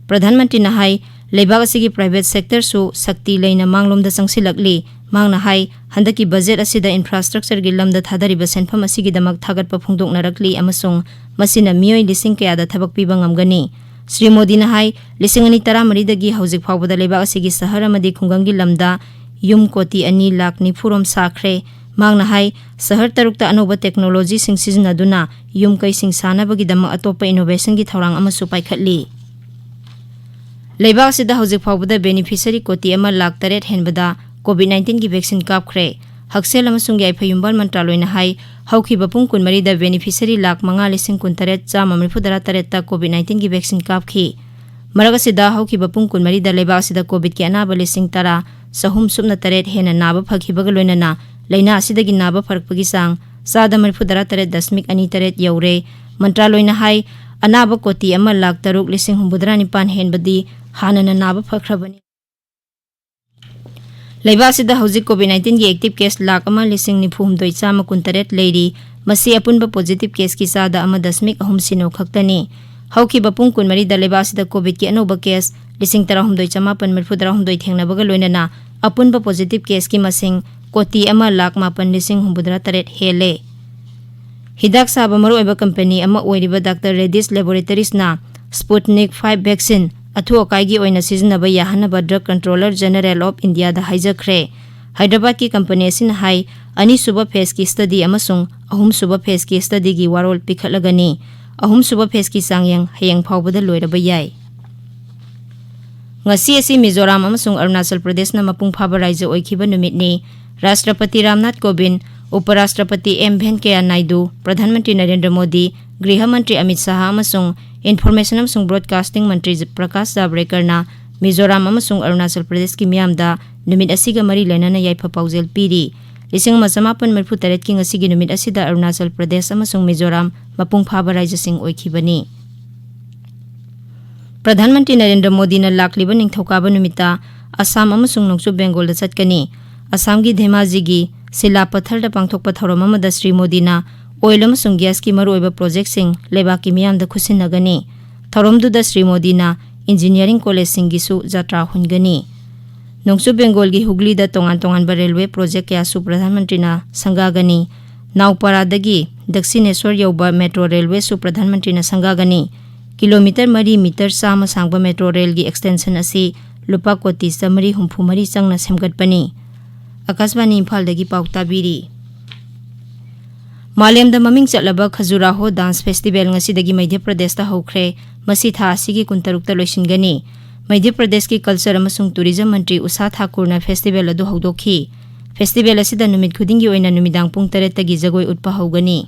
ꯄ꯭ꯔꯙꯥꯟ ꯃꯟꯇ꯭ꯔꯤꯅ ꯍꯥꯏ, ꯂꯩꯕꯥꯛ ꯑꯁꯤꯒꯤ ꯄ꯭ꯔꯥꯏꯚꯦꯠ ꯁꯦꯛꯇꯔꯁꯨ ꯁꯛꯇꯤ ꯂꯩꯅ ꯃꯥꯡꯂꯣꯝꯗ ꯆꯪꯁꯤꯜꯂꯛꯂꯤ꯫ ꯃꯍꯥꯛꯅ ꯍꯥꯏ, ꯍꯟꯗꯛꯀꯤ ꯕꯖꯦꯠ ꯑꯁꯤꯗ ꯏꯟꯐ꯭ꯔꯥꯁ꯭ꯇ꯭ꯔꯛꯆꯔꯒꯤ ꯂꯝꯗ ꯊꯥꯗꯔꯤꯕ ꯁꯦꯟꯐꯝ ꯑꯁꯤꯒꯤꯗꯃꯛ ꯊꯥꯒꯠꯄ ꯐꯣꯡꯗꯣꯛꯅꯔꯛꯂꯤ ꯑꯃꯁꯨꯡ ꯃꯁꯤꯅ ꯃꯤꯑꯣꯏ ꯂꯤꯁꯤꯡ ꯀꯌꯥꯗ ꯊꯕꯛ ꯄꯤꯕ ꯉꯝꯒꯅꯤ꯫ ꯁ꯭ꯔꯤ ꯃꯣꯗꯤꯅ ꯍꯥꯏ, ꯂꯤꯁꯤꯡ ꯑꯅꯤ ꯇꯔꯥꯃꯔꯤꯗꯒꯤ ꯍꯧꯖꯤꯛ ꯐꯥꯎꯕꯗ ꯂꯩꯕꯥꯛ ꯑꯁꯤꯒꯤ ꯁꯍꯔ ꯑꯃꯗꯤ ꯈꯨꯡꯒꯪꯒꯤ ꯂꯝꯗ ꯌꯨꯝ ꯀꯣꯇꯤ ꯑꯅꯤ ꯂꯥꯈ ꯅꯤꯐꯨ ꯔꯣꯝ ꯁꯥꯈ꯭ꯔꯦ꯫ ꯃꯍꯥꯛꯅ ꯍꯥꯏ, ꯁꯍꯔ ꯇꯔꯨꯛꯇ ꯑꯅꯧꯕ ꯇꯦꯛꯅꯣꯂꯣꯖꯤꯁꯤꯡ ꯁꯤꯖꯤꯟꯅꯗꯨꯅ ꯌꯨꯝ ꯀꯩꯁꯤꯡ ꯁꯥꯅꯕꯒꯤꯗꯃꯛ ꯑꯇꯣꯞꯄ ꯏꯅꯣꯚꯦꯁꯟꯒꯤ ꯊꯧꯔꯥꯡ ꯑꯃꯁꯨ ꯄꯥꯏꯈꯠꯂꯤ꯫ ꯂꯩꯕꯥꯛ ꯑꯁꯤꯗ ꯍꯧꯖꯤꯛ ꯐꯥꯎꯕꯗ ꯕꯦꯅꯤꯐꯤꯁꯔꯤ ꯀꯣꯇꯤ ꯑꯃ ꯂꯥꯈ ꯇꯔꯦꯠ ꯍꯦꯟꯕꯗ ꯀꯣꯚꯤꯗ ꯅꯥꯏꯟꯇꯤꯟꯒꯤ ꯚꯦꯛꯁꯤꯟ ꯀꯥꯞꯈ꯭ꯔꯦ꯫ ꯍꯛꯁꯦꯜ ꯑꯃꯁꯨꯡ ꯌꯥꯏꯐ ꯌꯨꯝꯕꯥꯜ ꯃꯟꯇ꯭ꯔꯥꯂꯣꯏꯅ ꯍꯥꯏ, ꯍꯧꯈꯤꯕ ꯄꯨꯡ ꯀꯨꯟꯃꯔꯤꯗ ꯕꯦꯅꯤꯐꯤꯁꯔꯤ ꯂꯥꯈ ꯃꯉꯥ ꯂꯤꯁꯤꯡ ꯀꯨꯟꯇꯔꯦꯠ ꯆꯥꯝꯃ ꯃꯔꯤꯐꯨꯇꯔꯥ ꯇꯔꯦꯠꯇ ꯀꯣꯚꯤꯗ ꯅꯥꯏꯟꯇꯤꯟꯒꯤ ꯚꯦꯛꯁꯤꯟ ꯀꯥꯞꯈꯤ꯫ ꯃꯔꯛ ꯑꯁꯤꯗ ꯍꯧꯈꯤꯕ ꯄꯨꯡ ꯀꯨꯟꯃꯔꯤꯗ ꯂꯩꯕꯥꯛ ꯑꯁꯤꯗ ꯀꯣꯚꯤꯗꯀꯤ ꯑꯅꯥꯕ ꯂꯤꯁꯤꯡ ꯇꯔꯥ ꯆꯍꯨꯝ ꯁꯨꯞꯅ ꯇꯔꯦꯠ ꯍꯦꯟꯅ ꯅꯥꯕ ꯐꯈꯤꯕꯒ ꯂꯣꯏꯅꯅ ꯂꯥꯏꯅꯥ ꯑꯁꯤꯗꯒꯤ ꯅꯥꯕ ꯐꯔꯛꯄꯒꯤ ꯆꯥꯡ ꯆꯥꯗ ꯃꯔꯤꯐꯨꯇꯔꯥ ꯇꯔꯦꯠ ꯗꯁꯃꯤꯛ ꯑꯅꯤ ꯇꯔꯦꯠ ꯌꯧꯔꯦ꯫ ꯃꯟꯇ꯭ꯔꯥꯂꯣꯏꯅ ꯍꯥꯏ, ꯑꯅꯥꯕ ꯀꯣꯇꯤ ꯑꯃ ꯂꯥꯈ ꯇꯔꯨꯛ ꯂꯤꯁꯤꯡ ꯍꯨꯝꯐꯨꯇꯔꯥ ꯅꯤꯄꯥꯟ ꯍꯦꯟꯕꯗꯤ ꯍꯥꯟꯅꯅ ꯅꯥꯕ ꯐꯈ꯭ꯔꯕꯅꯤ꯫ ꯂꯩꯕꯥꯛ ꯑꯁꯤꯗ ꯍꯧꯖꯤꯛ ꯀꯣꯚꯤꯗ ꯅꯥꯏꯟꯇꯤꯟꯒꯤ ꯑꯦꯛꯇꯤꯚ ꯀꯦꯁ ꯂꯥꯈ ꯑꯃ ꯂꯤꯁꯤꯡ ꯅꯤꯐꯨ ꯍꯨꯝꯗꯣꯏ ꯆꯥꯝꯃ ꯀꯨꯟꯇꯔꯦꯠ ꯂꯩꯔꯤ꯫ ꯃꯁꯤ ꯑꯄꯨꯟꯕ ꯄꯣꯖꯤꯇꯤꯚ ꯀꯦꯁꯀꯤ ꯆꯥꯗ ꯑꯃ ꯗꯁꯃꯤꯛ ꯑꯍꯨꯝ ꯁꯤꯅꯣ ꯈꯛꯇꯅꯤ꯫ ꯍꯧꯈꯤꯕ ꯄꯨꯡ ꯀꯨꯟꯃꯔꯤꯗ ꯂꯩꯕꯥꯛ ꯑꯁꯤꯗ ꯀꯣꯚꯤꯗꯀꯤ ꯑꯅꯧꯕ ꯀꯦꯁ ꯂꯤꯁꯤꯡ ꯇꯔꯥꯍꯨꯝꯗꯣꯏ ꯆꯃꯥꯄꯟ ꯃꯔꯤꯐꯨꯇꯔꯥꯍꯨꯝꯗꯣꯏ ꯊꯦꯡꯅꯕꯒ ꯂꯣꯏꯅꯅ ꯑꯄꯨꯟꯕ ꯄꯣꯖꯤꯇꯤꯚ ꯀꯦꯁꯀꯤ ꯃꯁꯤꯡ ꯀꯣꯇꯤ ꯑꯃ ꯂꯥꯈ ꯃꯥꯄꯟ ꯂꯤꯁꯤꯡ ꯍꯨꯝꯐꯨꯇꯔꯥ ꯇꯔꯦꯠ ꯍꯦꯜꯂꯦ꯫ ꯍꯤꯗꯥꯛ ꯁꯥꯕ ꯃꯔꯨꯑꯣꯏꯕ ꯀꯝꯄꯅꯤ ꯑꯃ ꯑꯣꯏꯔꯤꯕ ꯗꯥꯛꯇꯔ ꯔꯦꯗꯤꯁ ꯂꯦꯕꯣꯔꯦꯇꯔꯤꯁꯅ ꯁ꯭ꯄꯨꯠꯅꯤꯛ ꯐꯥꯏꯚ ꯚꯦꯛꯁꯤꯟ ꯑꯊꯨ ꯑꯀꯥꯏꯒꯤ ꯑꯣꯏꯅ ꯁꯤꯖꯤꯟꯅꯕ ꯌꯥꯍꯟꯅꯕ ꯗ꯭ꯔꯒ ꯀꯟꯇ꯭ꯔꯣꯂꯔ ꯖꯦꯅꯔꯦꯜ ꯑꯣꯐ ꯏꯟꯗꯤꯌꯥꯗ ꯍꯥꯏꯖꯈ꯭ꯔꯦ꯫ ꯍꯥꯏꯗ꯭ꯔꯕꯥꯗꯀꯤ ꯀꯝꯄꯅꯤ ꯑꯁꯤꯅ ꯍꯥꯏ, ꯑꯅꯤꯁꯨꯕ ꯐꯦꯖꯀꯤ ꯁ꯭ꯇꯗꯤ ꯑꯃꯁꯨꯡ ꯑꯍꯨꯝꯁꯨꯕ ꯐꯦꯖꯀꯤ ꯁ꯭ꯇꯗꯤꯒꯤ ꯋꯥꯔꯣꯜ ꯄꯤꯈꯠꯂꯒꯅꯤ꯫ ꯑꯍꯨꯝꯁꯨꯕ ꯐꯦꯖꯀꯤ ꯆꯥꯡꯌꯦꯡ ꯍꯌꯦꯡ ꯐꯥꯎꯕꯗ ꯂꯣꯏꯔꯕ ꯌꯥꯏ꯫ ꯉꯁꯤ ꯑꯁꯤ ꯃꯤꯖꯣꯔꯥꯝ ꯑꯃꯁꯨꯡ ꯑꯔꯨꯅꯥꯆꯜ ꯄ꯭ꯔꯗꯦꯁꯅ ꯃꯄꯨꯡ ꯐꯥꯕ ꯔꯥꯏꯖ꯭ꯌ ꯑꯣꯏꯈꯤꯕ ꯅꯨꯃꯤꯠꯅꯤ꯫ ꯔꯥꯁꯇ꯭ꯔꯄꯇꯤ ꯔꯥꯝꯅꯥꯊ ꯀꯣꯕꯤꯟꯗ, ꯎꯄ ꯔꯥꯁꯇ꯭ꯔꯄꯇꯤ ꯑꯦꯝ ꯚꯦꯟꯀꯌꯥ ꯅꯥꯏꯗꯨ, ꯄ꯭ꯔꯙꯥꯟ ꯃꯟꯇ꯭ꯔꯤ ꯅꯔꯦꯟꯗ꯭ꯔ ꯃꯣꯗꯤ, ꯒ꯭ꯔꯤꯍ ꯃꯟꯇ꯭ꯔꯤ ꯑꯃꯤꯠ ꯁꯥꯍ ꯑꯃꯁꯨꯡ ꯏꯟꯐꯣꯔꯃꯦꯁꯟ ꯑꯃꯁꯨꯡ ꯕ꯭ꯔꯣꯗꯀꯥꯁꯇꯤꯡ ꯃꯟꯇ꯭ꯔꯤ ꯄ꯭ꯔꯀꯥꯁ ꯖꯥꯕ꯭ꯔꯦꯀꯔꯅ ꯃꯤꯖꯣꯔꯥꯝ ꯑꯃꯁꯨꯡ ꯑꯔꯨꯅꯥꯆꯜ ꯄ꯭ꯔꯗꯦꯁꯀꯤ ꯃꯤꯌꯥꯝꯗ ꯅꯨꯃꯤꯠ ꯑꯁꯤꯒ ꯃꯔꯤ ꯂꯩꯅꯅ ꯌꯥꯏꯐ ꯄꯥꯎꯖꯦꯜ ꯄꯤꯔꯤ꯫ ꯂꯤꯁꯤꯡ ꯑꯃ ꯆꯃꯥꯄꯟ ꯃꯔꯤꯐꯨ ꯇꯔꯦꯠꯀꯤ ꯉꯁꯤꯒꯤ ꯅꯨꯃꯤꯠ ꯑꯁꯤꯗ ꯑꯔꯨꯅꯥꯆꯜ ꯄ꯭ꯔꯗꯦꯁ ꯑꯃꯁꯨꯡ ꯃꯤꯖꯣꯔꯥꯝ ꯃꯄꯨꯡ ꯐꯥꯕ ꯔꯥꯏꯖꯁꯤꯡ ꯑꯣꯏꯈꯤꯕꯅꯤ꯫ ꯄ꯭ꯔꯙꯥꯟ ꯃꯟꯇ꯭ꯔꯤ ꯅꯔꯦꯟꯗ꯭ꯔ ꯃꯣꯗꯤꯅ ꯂꯥꯛꯂꯤꯕ ꯅꯤꯡꯊꯧꯀꯥꯕ ꯅꯨꯃꯤꯠꯇ ꯑꯁꯥꯝ ꯑꯃꯁꯨꯡ ꯅꯣꯡꯆꯨꯞ ꯕꯦꯡꯒꯣꯜꯗ ꯆꯠꯀꯅꯤ꯫ ꯑꯁꯥꯝꯒꯤ ꯙꯦꯃꯥꯖꯤꯒꯤ ꯁꯤꯂꯥ ꯄꯊꯔꯗ ꯄꯥꯡꯊꯣꯛꯄ ꯊꯧꯔꯝ ꯑꯃꯗ ꯁ꯭ꯔꯤ ꯃꯣꯗꯤꯅ ꯑꯣꯏꯜ ꯑꯃꯁꯨꯡ ꯒ꯭ꯌꯥꯁꯀꯤ ꯃꯔꯨꯑꯣꯏꯕ ꯄ꯭ꯔꯣꯖꯦꯛꯁꯤꯡ ꯂꯩꯕꯥꯛꯀꯤ ꯃꯤꯌꯥꯝꯗ ꯈꯨꯠꯁꯤꯟꯅꯒꯅꯤ꯫ ꯊꯧꯔꯝꯗꯨꯗ ꯁ꯭ꯔꯤ ꯃꯣꯗꯤꯅ ꯏꯟꯖꯤꯅꯤꯌꯥꯔꯤꯡ ꯀꯣꯂꯦꯖꯁꯤꯡꯒꯤꯁꯨ ꯖꯇ꯭ꯔꯥ ꯍꯨꯟꯒꯅꯤ꯫ ꯅꯣꯡꯆꯨꯞ ꯕꯦꯡꯒꯣꯜꯒꯤ ꯍꯨꯒꯂꯤꯗ ꯇꯣꯉꯥꯟ ꯇꯣꯉꯥꯟꯕ ꯔꯦꯜꯋꯦ ꯄ꯭ꯔꯣꯖꯦꯛ ꯀꯌꯥꯁꯨ ꯄ꯭ꯔꯙꯥꯟ ꯃꯟꯇ꯭ꯔꯤꯅ ꯁꯪꯒꯥꯒꯅꯤ꯫ ꯅꯥꯎꯄꯥꯔꯥꯗꯒꯤ ꯗꯛꯁꯤꯅꯦꯁꯣꯔ ꯌꯧꯕ ꯃꯦꯇ꯭ꯔꯣ ꯔꯦꯜꯋꯦꯁꯨ ꯄ꯭ꯔꯙꯥꯟ ꯃꯟꯇ꯭ꯔꯤꯅ ꯁꯪꯒꯥꯒꯅꯤ꯫ ꯀꯤꯂꯣꯃꯤꯇꯔ ꯃꯔꯤ, ꯃꯤꯇꯔ ꯆꯥꯝꯃ ꯁꯥꯡꯕ ꯃꯦꯇ꯭ꯔꯣ ꯔꯦꯜꯒꯤ ꯑꯦꯛꯁꯇꯦꯟꯁꯟ ꯑꯁꯤ ꯂꯨꯄꯥ ꯀꯣꯇꯤ ꯆꯥꯃꯔꯤ ꯍꯨꯝꯐꯨ ꯃꯔꯤ ꯆꯪꯅ ꯁꯦꯝꯒꯠꯄꯅꯤ꯫ ꯑꯀꯥꯁꯕꯥꯅꯤ ꯏꯝꯐꯥꯜꯗꯒꯤ ꯄꯥꯎ ꯇꯥꯕꯤꯔꯤ꯫ ꯃꯥꯂꯦꯝꯗ ꯃꯃꯤꯡ ꯆꯠꯂꯕ ꯈꯖꯨꯔꯥꯍꯣ ꯗꯥꯟꯁ ꯐꯦꯁꯇꯤꯚꯦꯜ ꯉꯁꯤꯗꯒꯤ ꯃꯙ꯭ꯌ ꯄ꯭ꯔꯗꯦꯁꯇ ꯍꯧꯈ꯭ꯔꯦ꯫ ꯃꯁꯤ ꯊꯥ ꯑꯁꯤꯒꯤ ꯀꯨꯟꯇꯔꯨꯛꯇ ꯂꯣꯏꯁꯤꯟꯒꯅꯤ꯫ ꯃꯙ꯭ꯌ ꯄ꯭ꯔꯗꯦꯁꯀꯤ ꯀꯜꯆꯔ ꯑꯃꯁꯨꯡ ꯇꯨꯔꯤꯖꯝ ꯃꯟꯇ꯭ꯔꯤ ꯎꯁꯥ ꯊꯥꯀꯨꯔꯅ ꯐꯦꯁꯇꯤꯚꯦꯜ ꯑꯗꯨ ꯍꯧꯗꯣꯛꯈꯤ꯫ ꯐꯦꯁꯇꯤꯚꯦꯜ ꯑꯁꯤꯗ ꯅꯨꯃꯤꯠ ꯈꯨꯗꯤꯡꯒꯤ ꯑꯣꯏꯅ ꯅꯨꯃꯤꯗꯥꯡ ꯄꯨꯡ ꯇꯔꯦꯠꯇꯒꯤ ꯖꯒꯣꯏ ꯎꯠꯄ ꯍꯧꯒꯅꯤ꯫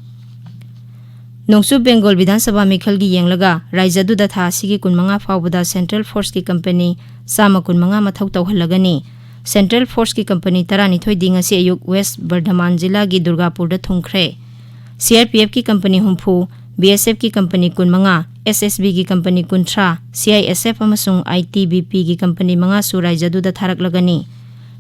ꯅꯣꯡꯆꯨꯞ ꯕꯦꯡꯒꯣꯜ ꯕꯤꯙꯥꯟ ꯁꯚꯥ ꯃꯤꯈꯜꯒꯤ ꯌꯦꯡꯂꯒ ꯔꯥꯏꯖ꯭ꯌ ꯑꯗꯨꯗ ꯊꯥ ꯑꯁꯤꯒꯤ ꯀꯨꯟꯃꯉꯥ ꯐꯥꯎꯕꯗ ꯁꯦꯟꯇ꯭ꯔꯦꯜ ꯐꯣꯔꯁꯀꯤ ꯀꯝꯄꯅꯤ ꯆꯥꯝꯃ ꯀꯨꯟꯃꯉꯥ ꯃꯊꯧ ꯇꯧꯍꯜꯂꯒꯅꯤ꯫ ꯁꯦꯟꯇ꯭ꯔꯦꯜ ꯐꯣꯔꯁꯀꯤ ꯀꯝꯄꯅꯤ ꯇꯔꯥꯅꯤꯊꯣꯏꯗꯤ ꯉꯁꯤ ꯑꯌꯨꯛ ꯋꯦꯁ ꯕꯔꯙꯃꯥꯟ ꯖꯤꯂꯥꯒꯤ ꯗꯨꯔꯒꯥꯄꯨꯔꯗ ꯊꯨꯡꯈ꯭ꯔꯦ꯫ ꯁꯤ ꯑꯥꯔ ꯄꯤ ꯑꯦꯐꯀꯤ ꯀꯝꯄꯅꯤ ꯍꯨꯝꯐꯨ, ꯕꯤ ꯑꯦꯁ ꯑꯦꯐꯀꯤ ꯀꯝꯄꯅꯤ ꯀꯨꯟꯃꯉꯥ, ꯑꯦꯁ ꯑꯦꯁ ꯕꯤꯒꯤ ꯀꯝꯄꯅꯤ ꯀꯨꯟꯊ꯭ꯔꯥ, ꯁꯤ ꯑꯥꯏ ꯑꯦꯁ ꯑꯦꯐ ꯑꯃꯁꯨꯡ ꯑꯥꯏ ꯇꯤ ꯕꯤ ꯄꯤꯒꯤ ꯀꯝꯄꯅꯤ ꯃꯉꯥꯁꯨ ꯔꯥꯏꯖ꯭ꯌ ꯑꯗꯨꯗ ꯊꯥꯔꯛꯂꯒꯅꯤ꯫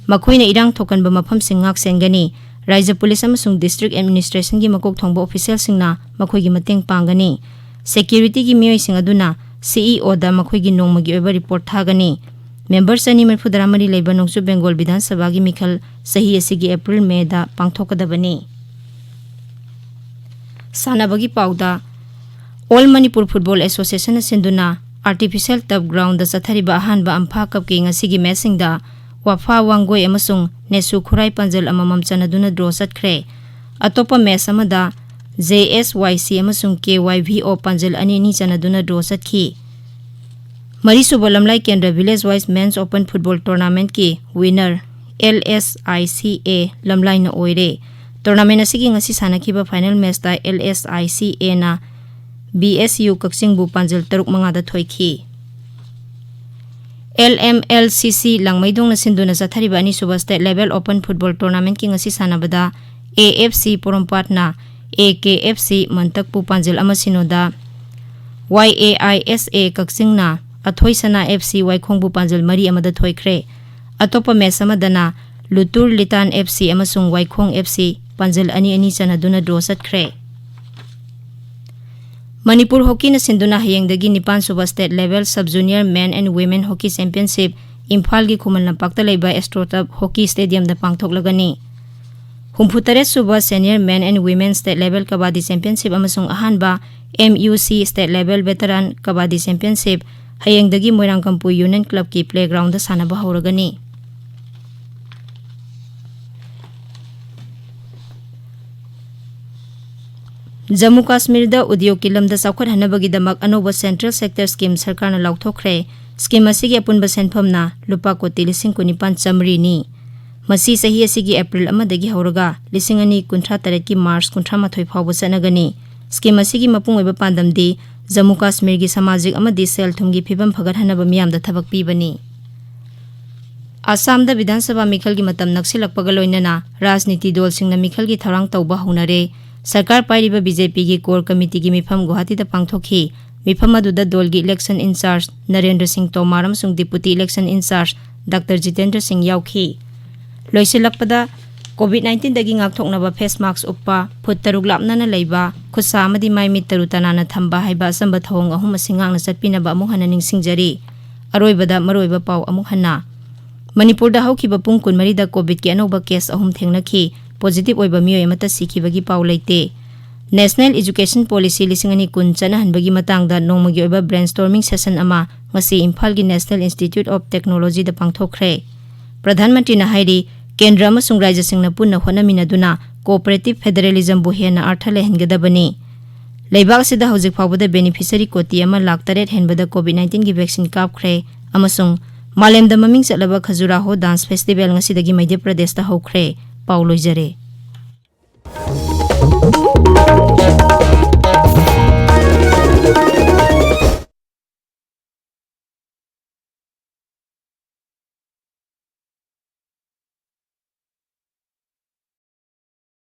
ꯃꯈꯣꯏꯅ ꯏꯔꯥꯡ ꯊꯣꯛꯀꯟꯕ ꯃꯐꯝꯁꯤꯡ ꯉꯥꯛ ꯁꯦꯟꯒꯅꯤ꯫ ꯔꯥꯏꯖ꯭ꯌ ꯄꯨꯂꯤꯁ ꯑꯃꯁꯨꯡ ꯗꯤꯁꯇ꯭ꯔꯤꯛ ꯑꯦꯗꯃꯤꯅꯤꯁꯇ꯭ꯔꯦꯁꯟꯒꯤ ꯃꯀꯣꯛ ꯊꯣꯡꯕ ꯑꯣꯐꯤꯁꯤꯌꯦꯜꯁꯤꯡꯅ ꯃꯈꯣꯏꯒꯤ ꯃꯇꯦꯡ ꯄꯥꯡꯒꯅꯤ꯫ ꯁꯦꯀ꯭ꯌꯨꯔꯤꯇꯤꯒꯤ ꯃꯤꯑꯣꯏꯁꯤꯡ ꯑꯗꯨꯅ ꯁꯤ ꯏ ꯑꯣꯗ ꯃꯈꯣꯏꯒꯤ ꯅꯣꯡꯃꯒꯤ ꯑꯣꯏꯕ ꯔꯤꯄꯣꯔꯠ ꯊꯥꯒꯅꯤ꯫ ꯃꯦꯝꯕꯔ ꯆꯅꯤ ꯃꯔꯤꯐꯨꯇꯔꯥ ꯃꯔꯤ ꯂꯩꯕ ꯅꯣꯡꯆꯨꯞ ꯕꯦꯡꯒꯣꯜ ꯕꯤꯙꯥꯟ ꯁꯚꯥꯒꯤ ꯃꯤꯈꯜ ꯆꯍꯤ ꯑꯁꯤꯒꯤ ꯑꯦꯄ꯭ꯔꯤꯜ ꯃꯦꯗ ꯄꯥꯡꯊꯣꯛꯀꯗꯕꯅꯤ꯫ ꯁꯥꯟꯅꯕꯒꯤ ꯄꯥꯎꯗ, ꯑꯣꯜ ꯃꯅꯤꯄꯨꯔ ꯐꯨꯠꯕꯣꯜ ꯑꯦꯁꯣꯁꯤꯌꯦꯁꯟꯅ ꯁꯤꯟꯗꯨꯅ ꯑꯥꯔꯇꯤꯐꯤꯁꯤꯌꯦꯜ ꯇꯔꯐ ꯒ꯭ꯔꯥꯎꯟꯗ ꯆꯠꯊꯔꯤꯕ ꯑꯍꯥꯟꯕ ꯑꯝꯐꯥ ꯀꯞꯀꯤ ꯉꯁꯤꯒꯤ ꯃꯦꯆꯁꯤꯡꯗ ꯋꯥꯐꯥ ꯋꯥꯡꯒꯣꯏ ꯑꯃꯁꯨꯡ ꯅꯦꯁꯨ ꯈꯨꯔꯥꯏ ꯄꯥꯟꯖꯜ ꯑꯃꯃꯝ ꯆꯟꯅꯗꯨꯅ ꯗ꯭ꯔꯣ ꯆꯠꯈ꯭ꯔꯦ꯫ ꯑꯇꯣꯞꯄ ꯃꯦꯆ ꯑꯃꯗ ꯖꯦ ꯑꯦꯁ ꯋꯥꯏ ꯁꯤ ꯑꯃꯁꯨꯡ ꯀꯦ ꯋꯥꯏ ꯚꯤ ꯑꯣ ꯄꯥꯟꯖꯜ ꯑꯅꯤ ꯑꯅꯤ ꯆꯟꯅꯗꯨꯅ ꯗ꯭ꯔꯣ ꯆꯠꯈꯤ꯫ ꯃꯔꯤꯁꯨꯕ Lamlai Kendra village wise men's open football ꯇꯣꯔꯅꯥꯃꯦꯟꯠꯀꯤ winner L S I C A ꯂꯝꯂꯥꯏꯅ ꯑꯣꯏꯔꯦ꯫ ꯇꯣꯔꯅꯥꯃꯦꯟꯠ ꯑꯁꯤꯒꯤ ꯉꯁꯤ ꯁꯥꯟꯅꯈꯤꯕ ꯐꯥꯏꯅꯦꯜ ꯃꯦꯆꯇ ꯑꯦꯜ ꯑꯦꯁ ꯑꯥꯏ ꯁꯤ ꯑꯦꯅ ꯕꯤ ꯑꯦꯁ ꯌꯨ ꯀꯛꯆꯤꯡꯕꯨ ꯄꯥꯟꯖꯜ ꯇꯔꯨꯛ ꯃꯉꯥꯗ ꯊꯣꯏꯈꯤ꯫ ꯑꯦꯜ ꯑꯦꯝ ꯑꯦꯜ ꯁꯤ ꯁꯤ ꯂꯥꯡꯃꯩꯗꯣꯡꯅ ꯁꯤꯟꯗꯨꯅ ꯆꯠꯊꯔꯤꯕ ꯑꯅꯤꯁꯨꯕ State Level Open Football Tournamentꯀꯤ ꯉꯁꯤ ꯁꯥꯟꯅꯕꯗ A F C ꯄꯣꯔꯣꯝꯄꯥꯠꯅ A K F C ꯃꯟꯇꯛꯄꯨ ꯄꯥꯟꯖꯜ ꯑꯃ ꯁꯤꯅꯣꯗ, ꯋꯥꯏ ꯑꯦ ꯑꯥꯏ ꯑꯦꯁ ꯑꯦ ꯀꯛꯆꯤꯡꯅ ꯑꯊꯣꯏ ꯁꯅꯥ ꯑꯦꯐ ꯁꯤ ꯋꯥꯏꯈꯣꯡꯕꯨ ꯄꯥꯟꯖꯜ ꯃꯔꯤ ꯑꯃꯗ ꯊꯣꯏꯈ꯭ꯔꯦ꯫ ꯑꯇꯣꯞꯄ ꯃꯦꯆ ꯑꯃꯗꯅ ꯂꯨꯇꯨꯔ ꯂꯤꯇꯥꯟ ꯑꯦꯐ ꯁꯤ ꯑꯃꯁꯨꯡ ꯋꯥꯏꯈꯣꯡ ꯑꯦꯐ ꯁꯤ ꯄꯥꯟꯖꯜ ꯑꯅꯤ ꯑꯅꯤ ꯆꯟꯅꯗꯨꯅ ꯗ꯭ꯔꯣ ꯆꯠꯈ꯭ꯔꯦ꯫ ꯃꯅꯤꯄꯨꯔ ꯍꯣꯀꯤꯅ ꯁꯤꯟꯗꯨꯅ ꯍꯌꯦꯡꯗꯒꯤ ꯅꯤꯄꯥꯟ ꯁꯨꯕ State Level Sub Junior Men and Women Hockey Championship ꯏꯝꯐꯥꯜꯒꯤ ꯈꯨꯃꯟ ꯂꯝꯄꯥꯛꯇ ꯂꯩꯕ ꯑꯦꯁꯇ꯭ꯔꯣꯇꯞ ꯍꯣꯀꯤ ꯁ꯭ꯇꯦꯗꯤꯌꯝꯗ ꯄꯥꯡꯊꯣꯛꯂꯒꯅꯤ꯫ ꯍꯨꯝꯐꯨꯇꯔꯦꯠ ꯁꯨꯕ Senior Men and Women State Level Kabaddi Championship ꯑꯃꯁꯨꯡ ꯑꯍꯥꯟꯕ ꯑꯦꯝ ꯌꯨ ꯁꯤ State Level Veteran Kabaddi Championship ꯍꯌꯦꯡꯗꯒꯤ ꯃꯣꯏꯔꯥꯡꯀꯝꯄꯨ ꯌꯨꯅꯤꯌꯟ ꯀ꯭ꯂꯕꯀꯤ ꯄ꯭ꯂꯦꯒ꯭ꯔꯥꯎꯟꯗ ꯁꯥꯟꯅꯕ ꯍꯧꯔꯒꯅꯤ꯫ ꯖꯝꯃꯨ ꯀꯥꯁꯃꯤꯔꯗ ꯎꯗ꯭ꯌꯣꯒꯀꯤ ꯂꯝꯗ ꯆꯥꯎꯈꯠꯍꯟꯅꯕꯒꯤꯗꯃꯛ ꯑꯅꯧꯕ Central Sector Scheme ꯁꯔꯀꯥꯔꯅ ꯂꯥꯎꯊꯣꯛꯈ꯭ꯔꯦ꯫ Scheme ꯑꯁꯤꯒꯤ ꯑꯄꯨꯟꯕ ꯁꯦꯟꯐꯝꯅ ꯂꯨꯄꯥ ꯀꯣꯇꯤ ꯂꯤꯁꯤꯡ ꯀꯨꯟꯅꯤꯄꯥꯟ ꯆꯥꯃꯔꯤꯅꯤ꯫ ꯃꯁꯤ ꯆꯍꯤ ꯑꯁꯤꯒꯤ ꯑꯦꯄ꯭ꯔꯤꯜ ꯑꯃꯗꯒꯤ ꯍꯧꯔꯒ ꯂꯤꯁꯤꯡ ꯑꯅꯤ ꯀꯨꯟꯊ꯭ꯔꯥ ꯇꯔꯦꯠꯀꯤ ꯃꯥꯔꯆ ꯀꯨꯟꯊ꯭ꯔꯥ ꯃꯥꯊꯣꯏ ꯐꯥꯎꯕ ꯆꯠꯅꯒꯅꯤ꯫ Scheme ꯑꯁꯤꯒꯤ ꯃꯄꯨꯡ ꯑꯣꯏꯕ ꯄꯥꯟꯗꯝꯗꯤ ꯖꯝꯃꯨ ꯀꯥꯁꯃꯤꯔꯒꯤ ꯁꯃꯥꯖꯤꯛ ꯑꯃꯗꯤ ꯁꯦꯜ ꯊꯨꯝꯒꯤ ꯐꯤꯕꯝ ꯐꯒꯠꯍꯟꯅꯕ ꯃꯤꯌꯥꯝꯗ ꯊꯕꯛ ꯄꯤꯕꯅꯤ꯫ ꯑꯁꯥꯝꯗ ꯕꯤꯙꯥꯟ ꯁꯚꯥ ꯃꯤꯈꯜꯒꯤ ꯃꯇꯝ ꯅꯛꯁꯤꯜꯂꯛꯄꯒ ꯂꯣꯏꯅꯅ ꯔꯥꯖꯅꯤꯇꯤ ꯗꯣꯜꯁꯤꯡꯅ ꯃꯤꯈꯜꯒꯤ ꯊꯧꯔꯥꯡ ꯇꯧꯕ ꯍꯧꯅꯔꯦ꯫ ꯁꯔꯀꯥꯔ ꯄꯥꯏꯔꯤꯕ ꯕꯤ ꯖꯦ ꯄꯤꯒꯤ ꯀꯣꯔ ꯀꯃꯤꯇꯤꯒꯤ ꯃꯤꯐꯝ ꯒꯨꯋꯥꯍꯥꯇꯤꯗ ꯄꯥꯡꯊꯣꯛꯈꯤ꯫ ꯃꯤꯐꯝ ꯑꯗꯨꯗ ꯗꯣꯜꯒꯤ ꯏꯂꯦꯛꯁꯟ ꯏꯟꯆꯥꯔꯖ ꯅꯔꯦꯟꯗ꯭ꯔ ꯁꯤꯡ ꯇꯣꯃꯥꯔ ꯑꯃꯁꯨꯡ deputy election in-charge doctor Jitendra ꯁꯤꯡ ꯌꯥꯎꯈꯤ꯫ ꯂꯣꯏꯁꯤꯜꯂꯛꯄꯗ, ꯀꯣꯚꯤꯗ ꯅꯥꯏꯟꯇꯤꯟꯗꯒꯤ ꯉꯥꯛꯊꯣꯛꯅꯕ ꯐꯦꯁ ꯃꯥꯛꯁ ꯎꯞꯄ, ꯐꯨꯠ ꯇꯔꯨꯛ ꯂꯥꯞꯅꯅ ꯂꯩꯕ, ꯈꯨꯠꯁꯥ ꯑꯃꯗꯤ ꯃꯥꯏ ꯃꯤꯠ ꯇꯔꯨ ꯇꯅꯥꯟꯅ ꯊꯝꯕ ꯍꯥꯏꯕ ꯑꯆꯝꯕ ꯊꯧꯑꯣꯡ ꯑꯍꯨꯝ ꯑꯁꯤ ꯉꯥꯛꯅ ꯆꯠꯄꯤꯅꯕ ꯑꯃꯨꯛ ꯍꯟꯅ ꯅꯤꯡꯁꯤꯡꯖꯔꯤ꯫ ꯑꯔꯣꯏꯕꯗ ꯃꯔꯨꯑꯣꯏꯕ ꯄꯥꯎ ꯑꯃꯨꯛ ꯍꯟꯅ꯫ ꯃꯅꯤꯄꯨꯔꯗ ꯍꯧꯈꯤꯕ ꯄꯨꯡ ꯀꯨꯟꯃꯔꯤꯗ ꯀꯣꯚꯤꯗꯀꯤ ꯑꯅꯧꯕ ꯀꯦꯁ ꯑꯍꯨꯝ ꯊꯦꯡꯅꯈꯤ꯫ ꯄꯣꯖꯤꯇꯤꯚ ꯑꯣꯏꯕ ꯃꯤꯑꯣꯏ ꯑꯃꯠꯇ ꯁꯤꯈꯤꯕꯒꯤ ꯄꯥꯎ ꯂꯩꯇꯦ꯫ National Education Policy ꯂꯤꯁꯤꯡ ꯑꯅꯤ ꯀꯨꯟ ꯆꯠꯅꯍꯟꯕꯒꯤ ꯃꯇꯥꯡꯗ ꯅꯣꯡꯃꯒꯤ ꯑꯣꯏꯕ brainstorming session ꯑꯃ ꯉꯁꯤ ꯏꯝꯐꯥꯜꯒꯤ National Institute of Technologyꯗ ꯄꯥꯡꯊꯣꯛꯈ꯭ꯔꯦ꯫ ꯄ꯭ꯔꯙꯥꯟ ꯃꯟꯇ꯭ꯔꯤꯅ ꯍꯥꯏꯔꯤ, ꯀꯦꯟꯗ꯭ꯔ ꯑꯃꯁꯨꯡ ꯔꯥꯖ꯭ꯌꯁꯤꯡꯅ ꯄꯨꯟꯅ ꯍꯣꯠꯅꯃꯤꯟꯅꯗꯨꯅ cooperative federalismꯕꯨ ꯍꯦꯟꯅ ꯑꯔꯊ ꯂꯩꯍꯟꯒꯗꯕꯅꯤ꯫ ꯂꯩꯕꯥꯛ ꯑꯁꯤꯗ ꯍꯧꯖꯤꯛ ꯐꯥꯎꯕꯗ beneficiary ꯀꯣꯇꯤ ꯑꯃ ꯂꯥꯈ ꯇꯔꯦꯠ ꯍꯦꯟꯕꯗ ꯀꯣꯚꯤꯗ ꯅꯥꯏꯟꯇꯤꯟꯒꯤ vaccine ꯀꯥꯞꯈ꯭ꯔꯦ ꯑꯃꯁꯨꯡ ꯃꯥꯂꯦꯝꯗ ꯃꯃꯤꯡ ꯆꯠꯂꯕ ꯈꯖꯨꯔꯥꯍꯣ dance festival ꯉꯁꯤꯗꯒꯤ ꯃꯙ꯭ꯌ ꯄ꯭ꯔꯗꯦꯁꯇ ꯍꯧꯈ꯭ꯔꯦ꯫ ꯄꯥꯎ ꯂꯣꯏꯖꯔꯦ꯫